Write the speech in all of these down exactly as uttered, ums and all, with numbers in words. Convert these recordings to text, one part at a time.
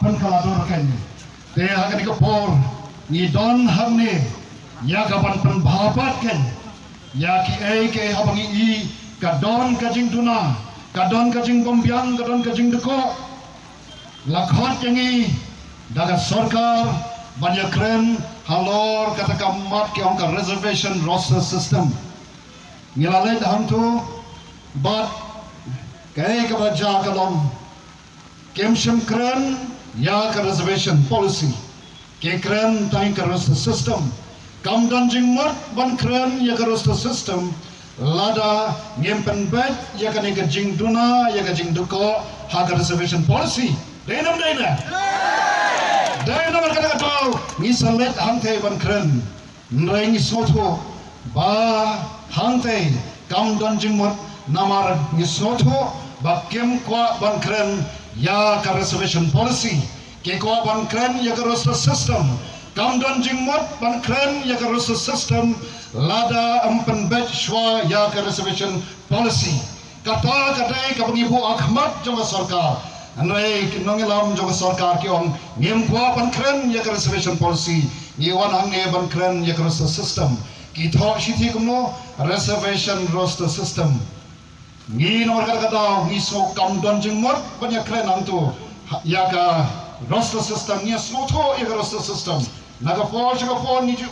Pynkylla dur kein. Te ha kane ka por ngi don hangne ïa ka ban pynbha pat kein ïa kiei kiei haba ngi i ka don ka jingduna, ka don ka jingbymbiang, ka don ka jingdkoh. La khot ïa ngi da ka sorkar ban ïakren halor kata ka mat ki ong ka reservation roster system. Ngi la leit hangto bad kaei kaba jia ka long kim shym kren ïa ka reservation policy. Ki kren tang ka roster system. Kam don jingmut ban kren ïa ka roster system lada ngim pynbeit ïa kane ka jingduna, ïa ka jingdkoh ha ka reservation policy. Dei ne ym dei ne? Dei namar kata ka daw ngi sa leit hangtei ban kren. Hynrei ngi sngewthuh ba hangtei kam don jingmut namar ngi sngewthuh ba kim kwah ban kren ïa ka reservation policy. Ki kwah ban kren ïa ka roster system. Kam don jingmut ban kren ïa ka roster system lada ym pynbeit shuwa ïa ka reservation policy. Kata ka dei kaba ngi buh ha khmat jong ka sorkar. Hynrei ki nongïalam jong ka sorkar ki ong ngim kwah ban kren ïa ka reservation policy, ngi wan hangne ban kren ïa ka roster system. Ki thoh shithi kumno? Reservation roster system. Ngi namar kata ka daw ngi sngew kam don jingmut ban ïakren hangto ïa ka roster system, ngi sngewthuh ïa ka roster system. Na ka por sha ka por ngi ju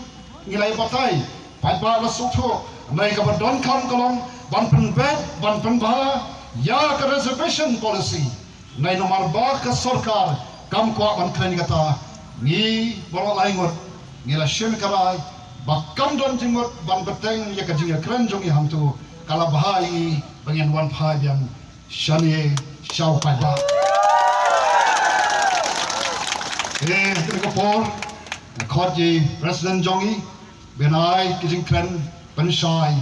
ngi la ïa batai. Paidbah la sngewthuh. Hynrei kaba donkam ka long ban pynbeit, ban pynbha ïa ka reservation policy. Hynrei namar ba ka sorkar kam kwah ban kren ïa kata, ngi baroh lai ngut ngi la shim ka rai ba kam don jingmut ban bteng ïa ka jingïakren jong ngi hangto. Ka la bha ïa ngi ba ngin wan phai biang shane sha u paidbah. Eh, ha kane ka por nga khot ïa i president jong ngi ban ai ka jingkren pynshai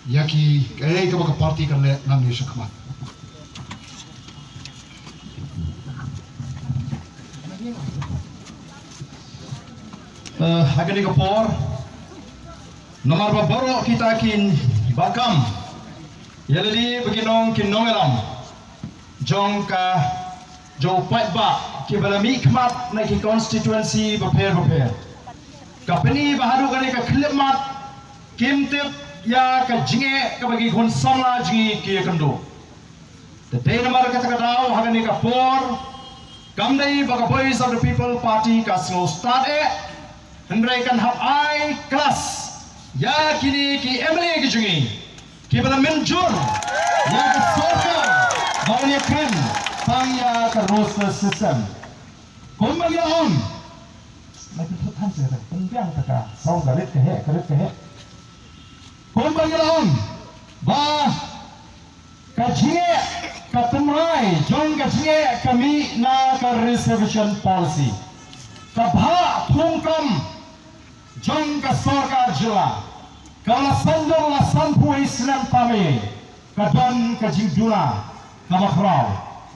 ïa ki, kaei kaba ka party kan leh nangne shakhmat. Eh, ha kane ka por, namar ba baroh kita kiba kam ïa lade ba ki long ki nongïalam jong ka, jong u paidbah kiba la mihkhmat na ki constituency bapher bapher. Ka pyni ba haduh kane ka khyllipmat kim tip ïa ka jingeh kaba ki khun samla jong ngi ki ïakynduh. Te dei namar kata ka daw ha kane ka por, kam dei ba ka Voice of the People Party ka sngew stad eh, hynrei kan hap ai klas ïa kine ki M L A ki jong ngi kiba la mynjur ïa ka sorkar ba un ïakren tang ïa ka roster system. Kumba ngi la ong, na ka thut than se ka pynbiang ta ka sound ka rit ka heh, ka rit ka heh. Kumba ngi la ong ba ka jingeh, ka tynrai jong ka jingeh ka mih na ka reservation policy. Ka bhah thungkam jong ka sorkar jylla, ka la sandur la sanphew snem tam eh, ka don ka jingduna kaba khraw.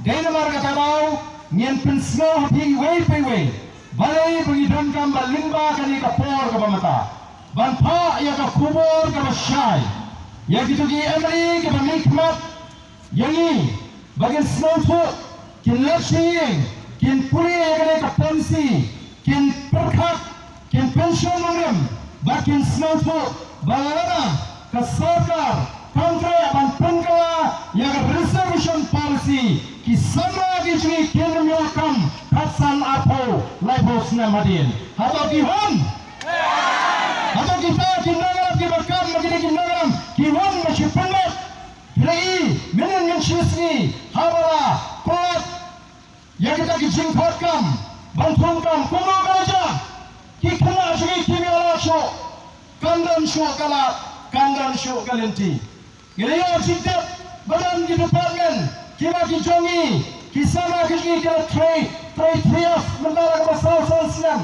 Dei namar kata daw ngin pynsngew ha phi iwei pa iwei, balei ba ngi donkam ban lyngba kane ka por kaba mynta ban phah ïa ka khubor kaba shai ïa kito ki M L A kiba mihkhmat ïa ngi ba kin sngewthuh, kin leit sha ïing, kin pule ïa kane ka policy, kin pyrkhat, kin pynshong nongrim bad kin sngewthuh ba lada ka sorkar kam treh ban pynkylla ïa ka reservation policy, ki samla ki jong ngi kin ym ïoh kam khatsan, arphew, laiphew snem hadien. Hato ki wan? Hato kita ki nongïalam kiba kam, ma kita ki nongïalam ki wan ba shu pynlong? Phi la i mynnin mynshisngi haba la pynlong ïa kita ki jingkhot kam ban thung kam, kumno ka la jia? Ki khynnah jong ngi kim ïaleh shuh, kam don shuh ka lad, kam don shuh ka lynti. Ngi la ïoh jingtip ba don ki department kiba ki jong ngi, ki samla ki jong ngi ki la trei, trei thiah mynta la kaba saw san snem.